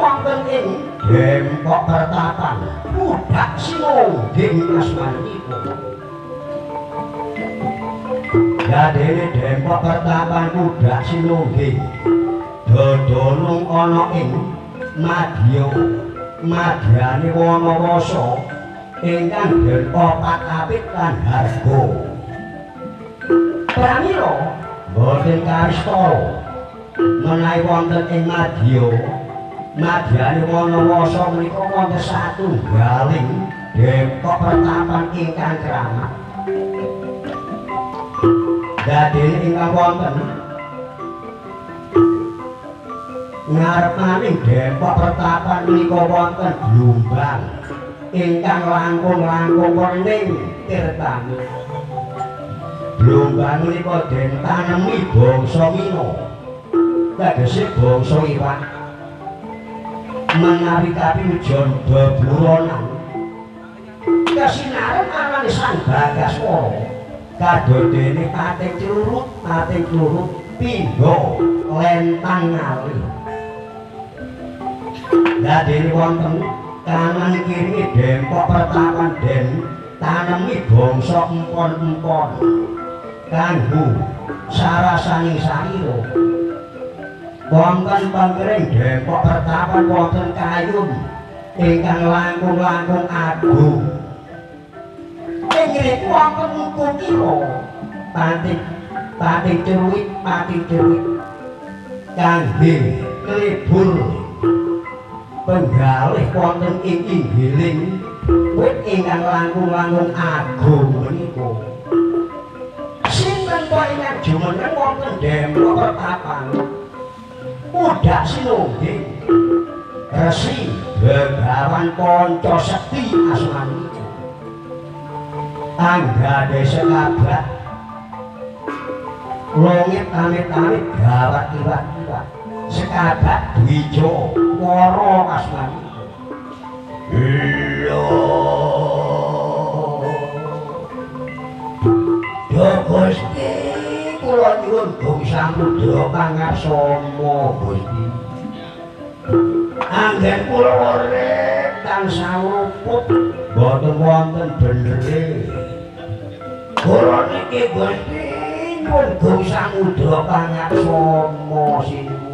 wonten ing Dempok Pertapan Budak Sinungging asmanipun. Dadene Dempok Pertapan Budak Sinungging dodolung ana ing madya madyane Wanawasa ingkang den opat apit lan harga. Pramila boten karistara menawi wonten ing madya madyane Wanawasa menika wonten satunggaling Dempok Pertapan ingkang keramat. Dadene ingkang wonten ngarepaning Dempok Pertapan menika wonten blumbang ingkang langkung-langkung wening tirtane. Blumbang menika den tanemi bangsa Mina, tegese bangsa iwak. Menawi kapiujon beburonan kesinaren arane Sang Bagaswara kadodene pating clurut pindha lentang ngalih. Dadene wonten kanan kiri Dempok Pertapan den tanemi bangsa empon-empon kanggo sarasaning sarira. Wonten pangkring Dempok Pertapan wonten kayun ingkang langkung-langkung agung. Ing ngriku wonten kukira pating ceruit kangge klebur penggalih wonten ing inggiling wit ingkang langkung-langkung agung menika. Sinten to ingkang jumeneng wonten Dempok Pertapan Budak Sinungging Resi Begawan Panca Sekti asmanipun. Anggade sekabak longit amit-amit gawat iwat-iwat sekabak dwija wara asmanipun. Lho Gusti kula nyuwun Gung Samudra pangaksama Gusti. Anggen kula urip tansah luput boten wonten benere. Kula niki Gusti nyuwun Gung Samudra pangaksama sinuwun.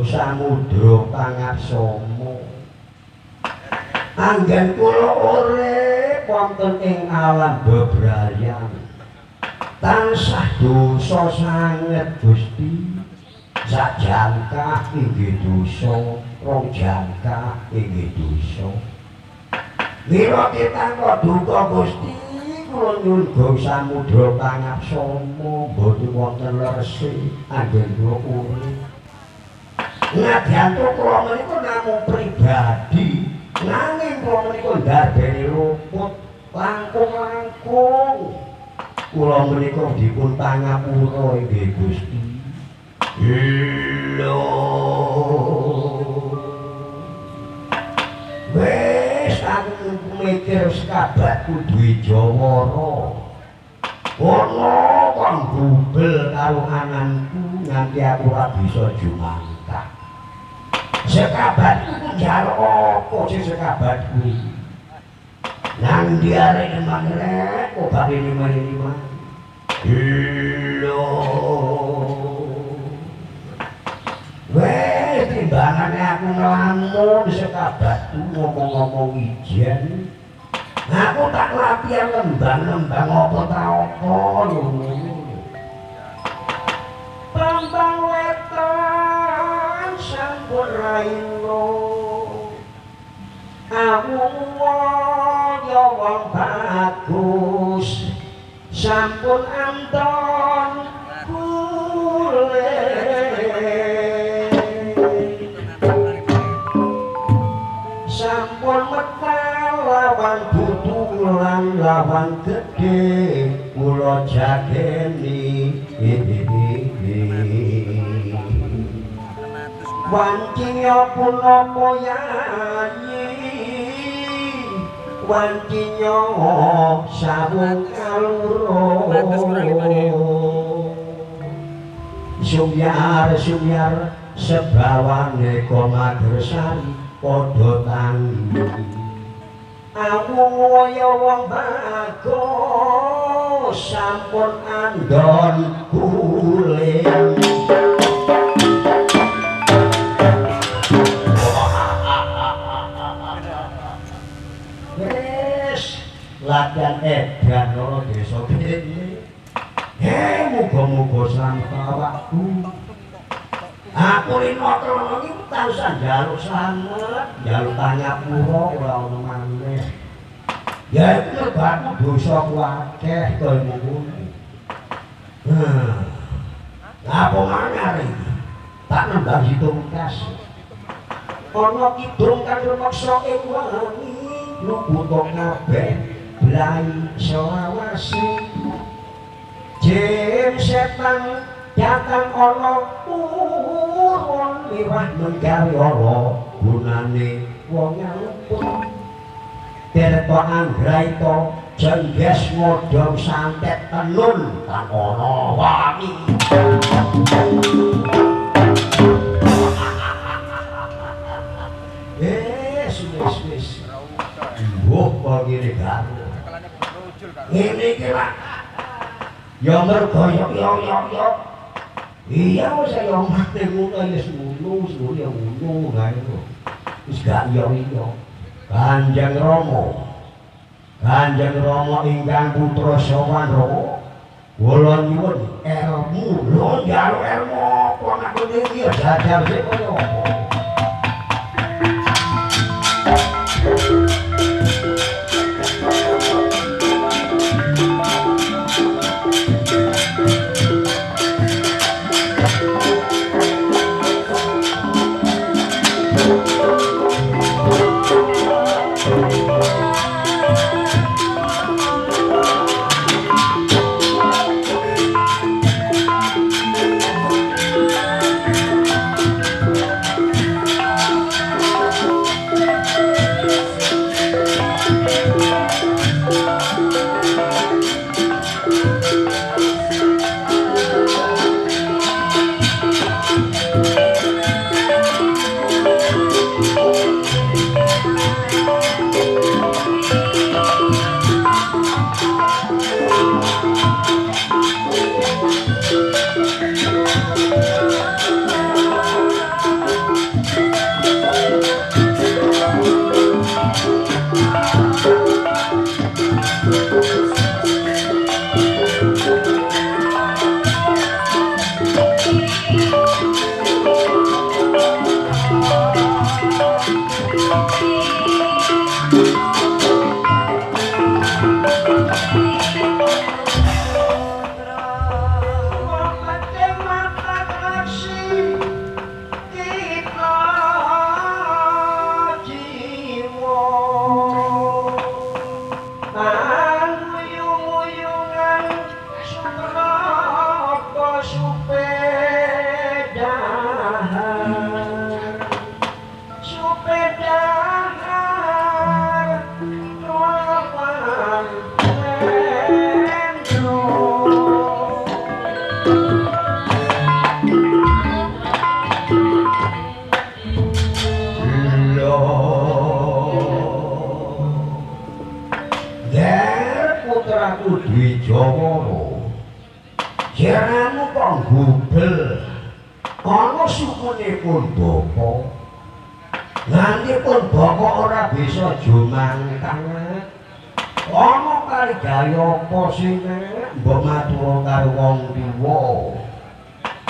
Samudra pangaksama. Anggen kula urip wonten ing alam bebrayan tansah dosa sanget Gusti. Sak jangka inggih dosa, rong jangka inggih dosa. Mila kitangka duka Gusti kula nyuwun Gong Samudra pangaksama mboten wonten lerese anggen kula urip. Nadyan kula menika namung pribadi, nanging kula menika ndarbeni luput langkung-langkung. Kula menika dipun pangapura inggih Gusti. Lho. sekabatku duwe jawara. Ono kon gubel karo ananku nganti aku ora bisa jumangkah. Sekabatku ku njaluk apa sih sekabatku iki? Nang ndi arek nemang rek kok bali lima. Lho. Wes timbangane aku nglamun sekabatku ngomong-ngomong ijen. Aku tak latihan lembang-lembang apa ta apa ngono. Bambang wetan sampun raino. Aku ya wong bagus sampun anton kule. Sampun metal lawan butulan lawan gedhe kula jageni. Wancinya punapa yayi, wancinya sawung kaluro. Sumyar sumyar sebawane komagersari padha tangi. Aku ya wong bagus sampun andon guling. Wis latihan edan ana desa kene. Muga-muga slamet awakku. Aku rino krono iki tansah njaluk slamet, njaluk pangapura ora ana maneh. Ya iku mergo aku dosaku akeh kaya ngono. Apa maneh arek iki? Tak nembang hitung kas. Ana kidung kang rumeksa ing wangi, luputa kabeh blai selawase. Jim setan datang ana turun liwah menggawe ala gunane wong ngaluput. Tirta anggraita jengges ngodhong santet tenun tan ana wangi. Wis wis wis. Mbuh kok ngene karo. Ngene iki lak ya mergo yo yo yo. Iya wis ya mate ngono ya ngono, ngono ya ngono kae lho. Wis gak iya iya. Kanjeng Rama. Kanjeng Rama ingkang putra sowan Rama. Kula nyuwun elmu. Lho njaluk elmu apa nek ngene iki ya jajal sik kaya apa. Jeramu kok gubel. Ana sukune pun bapa. Nganti pun bapa ora bisa jumangkang. Ana kali gawe apa sing mbok matur karo wong tuwa.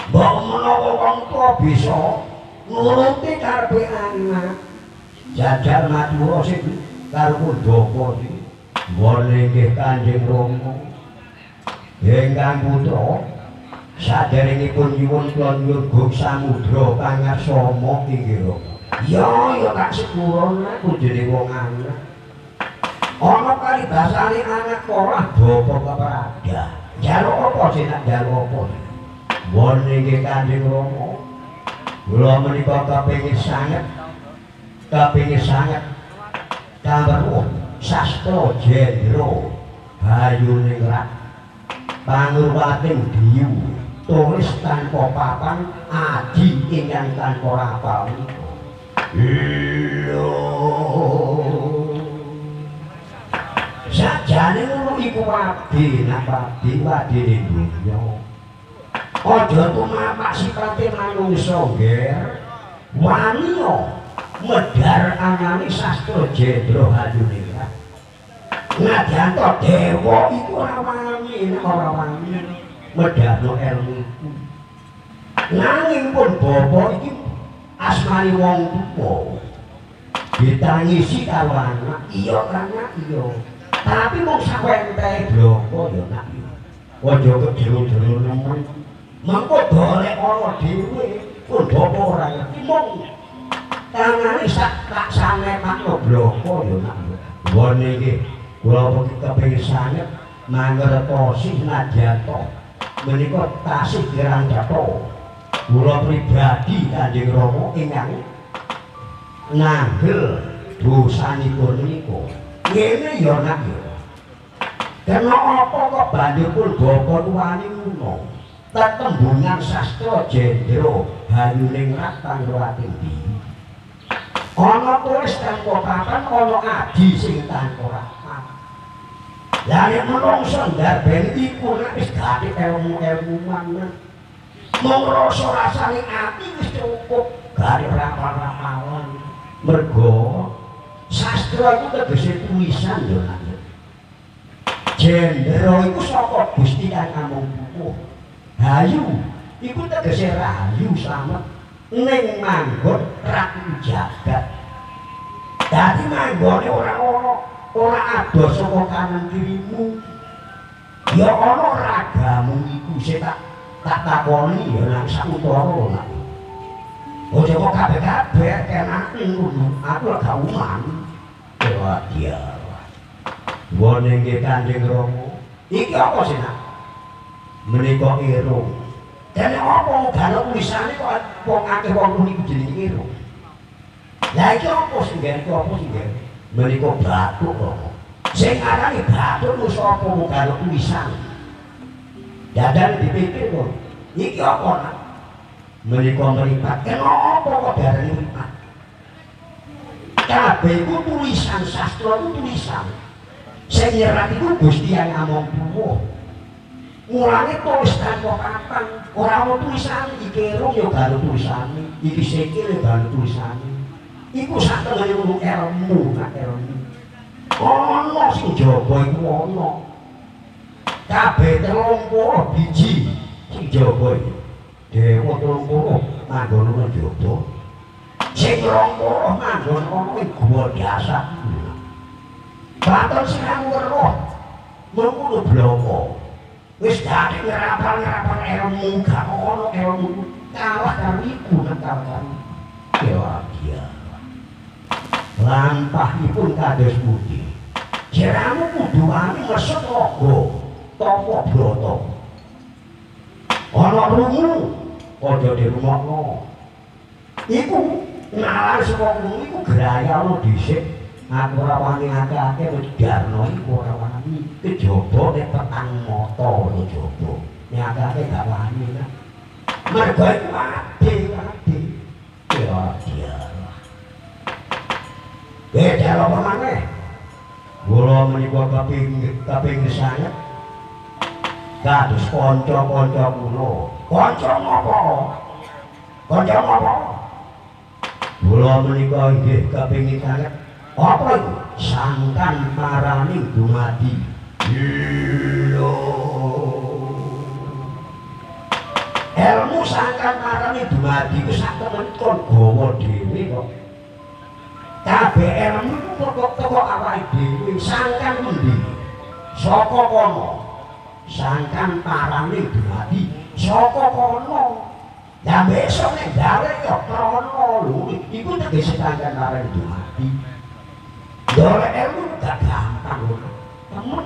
Mbok menawa wong tuwa bisa nuruti karepe anak. Jajal matur sing karo pun bapa sing nggone nggih Kanjeng Rama. Ingkang putra saderengipun nyuwun kula nyuwun Gung Samudra pangarsama inggih Rama. Ya ya tak sepuro aku jenenge wong anak. Ana paribasane anak ora bapa keprada. Njaluk apa sih nak njaluk apa? Wonten inggih Kanjeng Rama. Kula menika kepengin sanget kaweruh sastra jendra hayuningrat pangurwating diyu tulis tanpa papan adi ingkang tanpa rapal menika. Lho sajane ngono iku wadi nak wadi wadine donya. Aja tumapak sipate manungsa ngger waniya medhar anane sastra jendra hayuningrat. Nadyan to dewa iku ora wani nek ora wani medharno ilmu iku. Nanging pun bapa iki asmane wong tuwa. Ditangisi karo anak, iya anak iya. Tapi mung sakwente bloko ya nak. Aja kejero-jero nemen. Mengko dolek ana dhewe pun bapa ora ngerti mung tangane sak tak sanepakno bloko ya nak. Wone iki kula kepengin sanget mangertosi nadyan to menika tasih kirang cetha. Kula pribadi Kanjeng Rama ingkang nanggel dosanipun menika. Ngene ya nak ya. Kena apa kok banjur pun bapa tuwani ngono. Tetembungan sastra jendra hayuningrat pangruwating diyu. Ana tulis tanpa papan, ana adi sing tanpa rapat. Lah nek menungso ndarbeni iku nek wis gati ilmu-ilmuwan. Mung rasa-rasane ati wis cukup gari rapal-rapalan. Mergo sastra iku tegese tulisan ya nak. Jendra iku saka Gusti kang amung pupuh. Hayu iku tegese rahayu slamet ning manggon ratu jagat. Dadi manggone ora ana ora adoh saka kanan kirimu. Ya ana ragamu iku sing tak takoni ya nang sautara nak. Aja kok kabeh-kabeh kenake ngono, aku lak gak uman. Wah dia. Wone nggih Kanjeng Rama. Iki apa sih nak? Menika irung. Dene apa gak tulisane kok wong akeh wong muni iku jenenge irung. Lah iki apa sing gawe iki apa sing gawe? Menika bathuk kok. Sing arane bathuk ku sapa gak tulisan. Dadane dipikir kok. Iki apa nak? Menika mripat. Kena apa kok diarani mripat? Kabeh iku tulisan sastra iku tulisan. Sing nyerat iku Gusti Yang Among Puwuh. Mulane tulis tanpa papan, ora ana tulisane iki irung ya gak ana tulisane, iki sikil ya gak ana tulisane. Iku sak temene ngono ilmu, nak ilmu. Ana sing jaga iku ana. Kabeh 30 biji sing jaga iki. Dewa 30 manggon ana jaba. Sing 20 manggon ana ing guwa dasar. Baton sing weruh mengkono bloko. Wis dadi ngrapal-ngrapal ilmu gak ana ilmu kalah karo iku nek kalah karo dewa dia. Lampahipun kados pundi? Jeramu kudu wani mesut raga tapa brata. Ana rungu aja dirungokno. Iku nalar saka ngono iku grayana dhisik. Aku ora wani akeh-akeh wis darno iku ora wani. Kejaba nek petang mata kejaba. Nek akeh-akeh gak wani lah. Mergo iku ade-ade. Ya dia. Beda apa maneh? Kula menika kaping sanget Kados kanca-kanca kula. Kanca ngapa? Kanca ngapa? Kula menika inggih kepengin sanget. Apa iku? Sangkan marani dumadi. Lho. Ilmu sangkan marani dumadi ku sak temen kon gawa dhewe kok. Kabeh ilmu iku kok teko awake dhewe sangkan mendhi? Saka kono. Sangkan parane dumadi saka kono. Lah besok nek balik ya krana lho iku tegese sangkan parane dumadi. Golek ilmu gak gampang lho. Temen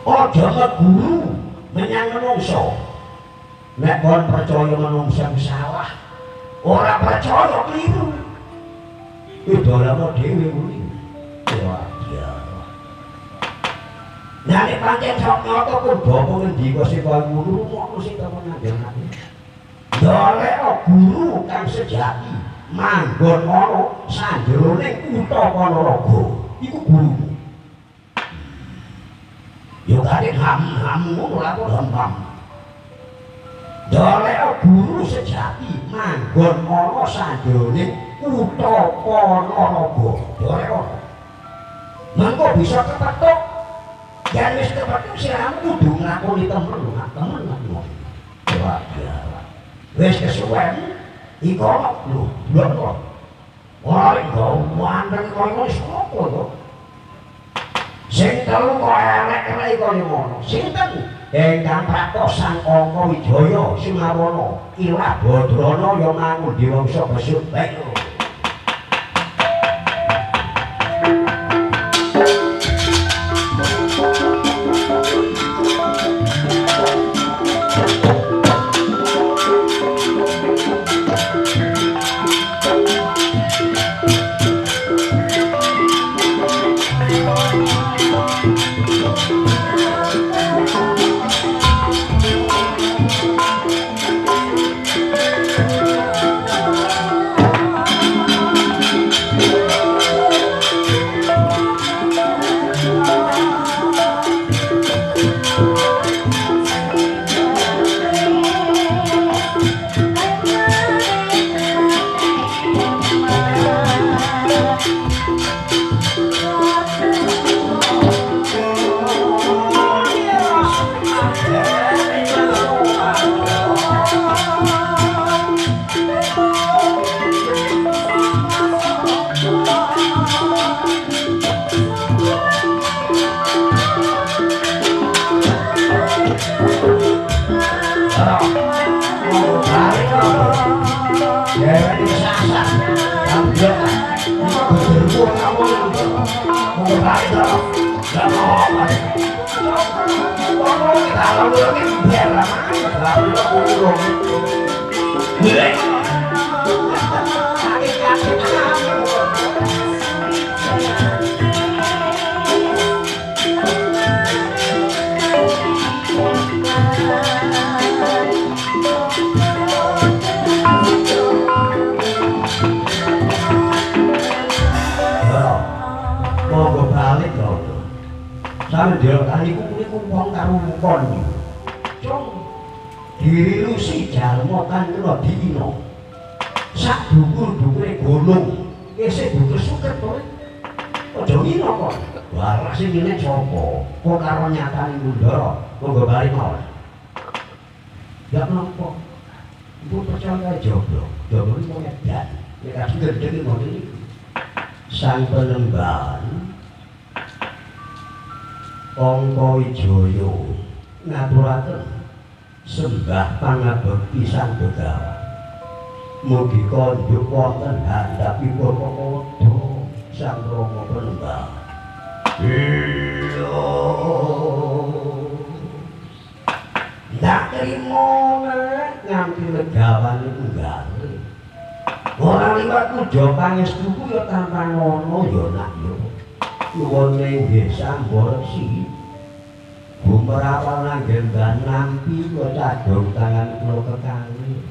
aja meguru menyang menungso. Nek kon percaya menungso salah, ora percaya keliru. Kuwi dolano dhewe kuwi. Wah, iya. Nah nek pancen sok nyoto pun bapa ngendika sing kaya ngono rungokno sing temen ngandhane. Golek guru kang sejati manggon ana sanjroning kutha Ponorogo. Iku gurumu. Yo kare ham-ham ngono lha kok ham-ham. Golek guru sejati manggon ana sanjroning kutha Ponorogo. Golek ana. Mangko bisa kepethuk. Yen wis kepethuk siramu kudu nglakoni temen lho, temen lho. Wah, ya. Wis kesuwen iku ana lho, blok kok. Ora gawandeng kaya sapa to? Sing telu kok elek-elek kaya ngono. Sinten? Ingkang prapta Sang Angka Wijaya Sumarwana, Ila Badrana ya mangun dewangsa besuk baik. Dirilusi jalma kang kena diina. Sak dhuwur-dhuwure gunung, isih dhuwur suket to. Aja ngina kok. Walah sing ngene sapa? Kok karo nyatane Ndara, monggo bali mawon. Ya napa? Ibu percaya joblo. Joblo iki wong edan. Nek kadung gendeng ngono iki. Sang Penemban Angka Wijaya ngaturaken sembah pangabekti Sang Begawan. Mugi kandhuk wonten handhapipun Kawadha Sang Rama Penemban. Ndak trimo nganti legawan iku gale. Ora liwat puja pangestuku ya tanpa ngono ya nak ya. Nuwun inggih samborsi. Gumerawan anggen nampi kula cadhong tangan kula kekalih.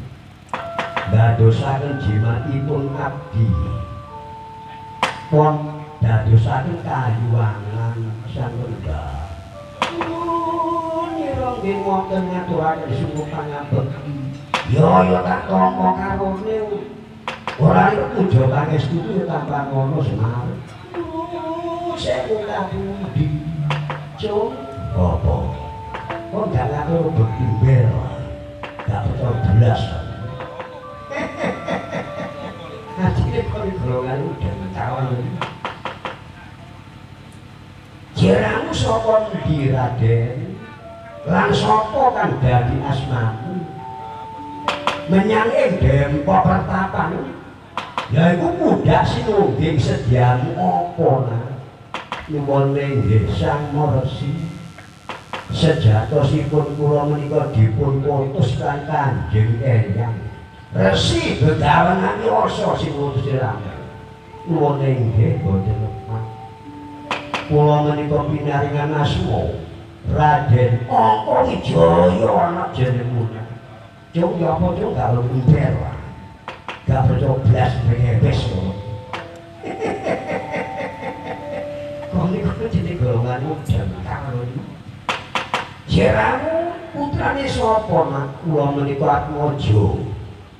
Dadosaken jimatipun abdi. Pun dadosaken kayuwangan Sang Lembah. Nuwun. Kula nggih ngoten ngaturaken sungguh pangabekti. Ya ya tak tampa karone. Ora iku puja pangestu ya tanpa ngono Semar. Sewu kapundi. Cung apa? Kok gak ngatur bekti bel. Gak percaya belas. Ajine kok golongan udah tawon. Jeramu sapa endi Raden? Lan sapa kang dadi asmamu? Menyang ing Dempok Pertapan. Ya iku mudhak sinungging sedyamu apa nah? Nyuwun inggih Sang Maharsi. Sejatosipun kula menika dipun putus kan Kanjeng Eyang. Resi Begawan Yasa sing ngutus diramu. Nyuwun inggih boten lepat. Kula menika pinaringan asma Raden Angka Wijaya ana jenengmu. Cung ya apa cung gak lumpir. Gak percaya blas bebes ngono. Kok niku jenenge golongan udan karo niku. Jeramu putrane sapa nak? Kula menika Atmaja.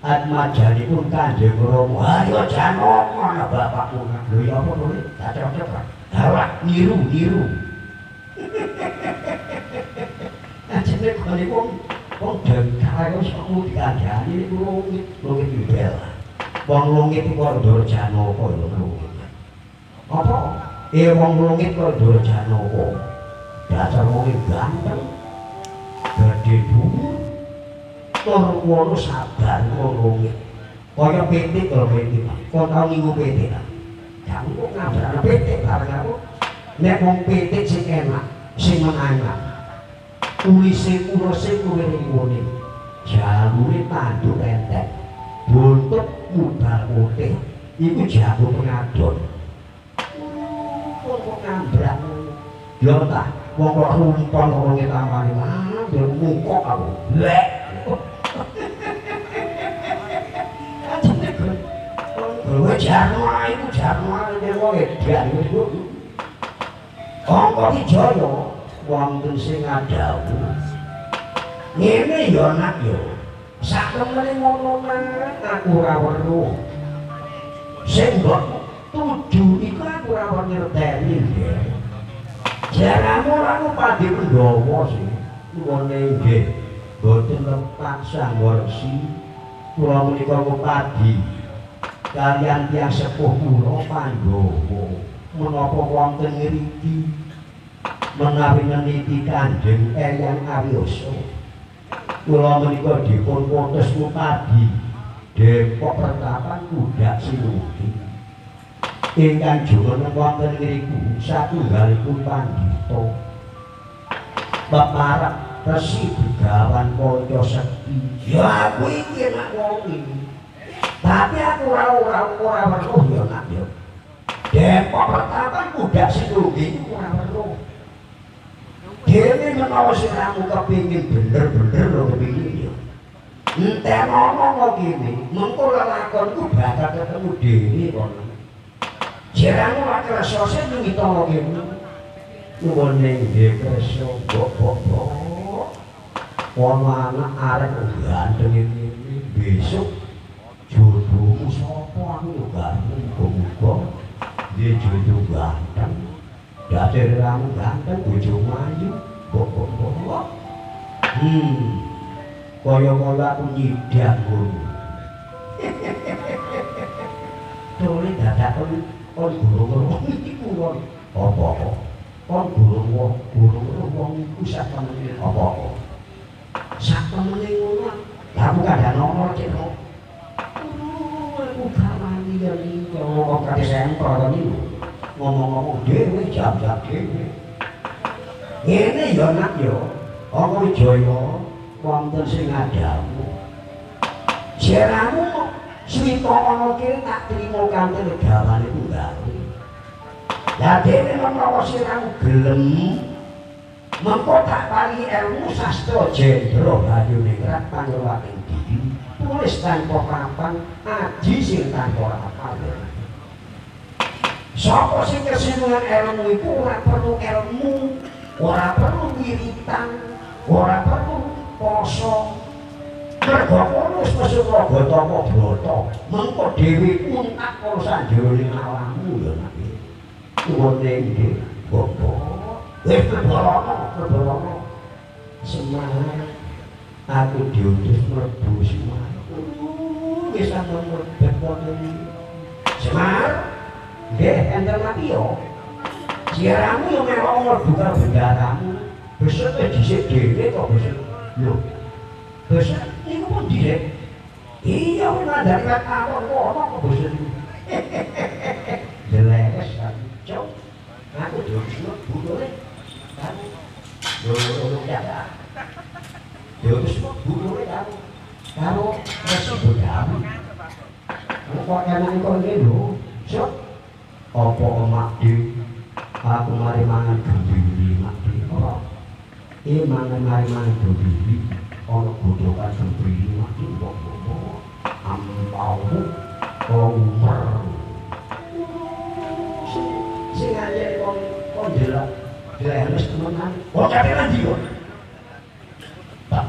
Atmajanipun Kanjeng Rama. Ayo Janaka ana bapakmu. Lho ya apa kowe? Gak cocok ta? Halah niru-niru. Ajene kok niku wong dengkar kok sok dikandhani niku lungit, lungit bel. Wong lungit iku Ndara Janaka ya lungit. Apa? Wong lungit kok Ndara Janaka. Dasar wong ganteng. Gedhe dhuwur. Tur wono sabar wong lungit. Kaya pitik lho pitik. Kok tau ngingu pitik ta? Ya kok ngabrakno pitik bareng aku. Nek wong pitik sing enak, sing menangan. Tulise uruse kuwi kuning. Jalure tanduk entek. Buntut mudal putih. Iku jago pengadon. Kok ngambrak. Ya ta, wong kok rumpon kok ngetamane. Ah, yo mungkok aku. Lek. Ajene kowe jarno iku jarno nek wong edan iku. Angka Wijaya wonten sing ngadhawuh. Ngene ya nak ya. Saktemene ngono nak aku ora weruh. Sing mbok tuju iku aku ora ngerteni nggih. Jaramu ora ngupadi Pandhawa sih. Nuwune nggih. Boten lepat Sang Resi. Kula menika ngupadi kaliyan tiyang sepuh kula Pandhawa. Menapa wonten ngriki menawi meniti Kanjeng Eyang Ariyasa. Kula menika dipun putus ngupadi Depok Pertapan Kudak Sinuti. Ingkang jumeneng wonten ngriku satunggalipun pandhita. Peparek Resi Begawan Panca Sekti. Ya aku iki nak wong iki. Tapi aku ora weruh ya nak ya. Depok Pertapan Kudak Sinuti iku ora weruh. Dene menawa siramu kepingin bener-bener lho kepingin ya. Entenono kok kene, mengko lelakonku bakal ketemu dhewe kono. Jeramu ora kersa sing ngitana kene. Nuwun nggih kersa bok-bok. Ono anak arek gandeng iki besok jodohmu sapa aku yo ganteng muga-muga dia jodoh ganteng. Dasar ramu ganteng bojomu ayu bok-bok. Kaya-kaya aku nyidam ngono. Tole dadak kon gurung iku kon apa? Kon gurung wong iku sak temene apa? Sak temene ngono. Lah aku kandhanono cek kok. Aku gak wani ya niku ngomong kate sempro to niku. Ngomong-ngomong dhewe jam-jam dhewe. Ngene ya nak ya. Angka Wijaya wonten sing ngadhawuh. Jeramu swita ana kene tak trimo kanthi legawane tunggal. Lah dene menawa siramu gelem mengko tak paringi ilmu sastra jendra hayuningrat pangrawating diri. Tulis tanpa papan, aji sing tanpa rapal. Sapa sing kesenengan ilmu iku ora perlu ilmu, ora perlu wiritan. Ora perlu poso. Mergo kono wis mesuk Gautama Brata. Mengko dhewe untak karo sanjurane alammu ya nak. Nuwun nggih, Bapak. Wis perbarana, perbarana. Semangat aku diutus mlebu Semar. Wis ampun mlebet wonten Semar. Nggih, enten napi yo. Siramu yo melok mlebu karo bendaramu. Besok wis dhisik dhewe kok besok. Lho. Besok niku pundi, Dek? Iya, wis ngandhani wet awon kono kok besok niku. Jeles aku, Cuk. Aku diutus mlebu kowe. Karo lho ya. Diutus mlebu kowe karo karo Resi Bodawi. Kok enak kok ngene lho, Cuk. Apa Makdi? Aku mari mangan gembili, Makdi. Ora. Mangan mari mangan gembili. Ana godhogan gembili, Makdi mbok mbok. Ampaumu omer. Sing anyar wong kok ndelok dlemes temenan. Kok kate nandi kok? Tak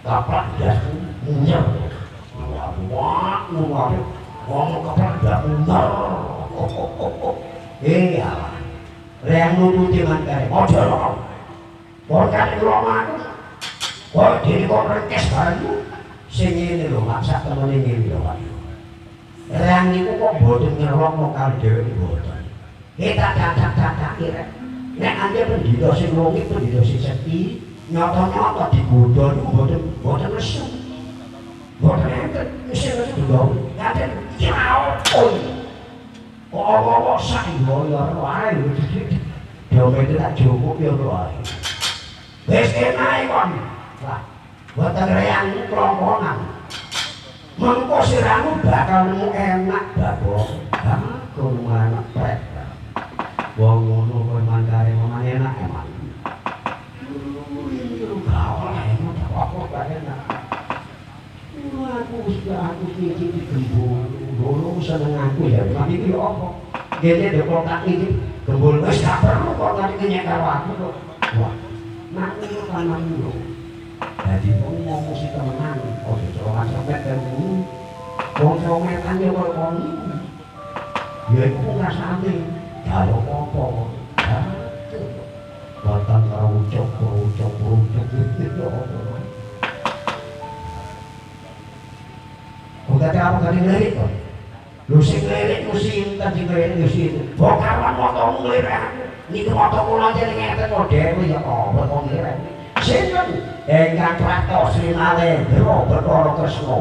kaplak ndasku munyer. Wah, wah, wong kaplak ndak munyer. Alah. Reng nututi mangkare. Aja lho. Kok kate ngrokok aku. Kok dene kok rekes barengku. Sing ngene lho, Mak, sak temene ngene lho, Pak. Reng niku kok mboten ngerokok kali dheweke mboten. Tak tak rek. Nek ante pendhita sing wonge pendhita sing sekti, nyata-nyata digodha niku mboten mboten nesu. Mboten enten sing nesu digawe. Katen ya opo iki? Kok kok sak yo ya wae lho dhisik. Diomene tak jupuk ya wae. Wis enake kon. Lah, boten reyang klongkonan. Mengko siramu bakal nemu enak babon. Aku enak prek. Wong ngono kowe mangkare omah enak emang. Gawe enak apa gak enak. Aku wis aku iki digembul. Ngono seneng aku ya. Mak iki yo apa? Kene ndek tak iki gembul wis gak perlu kok tadi kenyek karo aku kok. Wah, nak ngono kanan lho. Dadi wong ngomong sing temenan, aja colongan sampe kene. Wong cometan yo kaya kon niku. Ya iku ngrasane jaluk apa kok. Boten karo ucuk ucuk ucuk iki apa. Kok kate apa kate ngelirik kok? Lho sing ngelirik ku sinten sing ngelirik ku sinten? Kok karuan matamu ngelirik aku. Niku mata kula jenenge ngeten kok dhewe ya apa kok ngelirik. Sinten ingkang prata Sri Nalendra Bathara Kresna.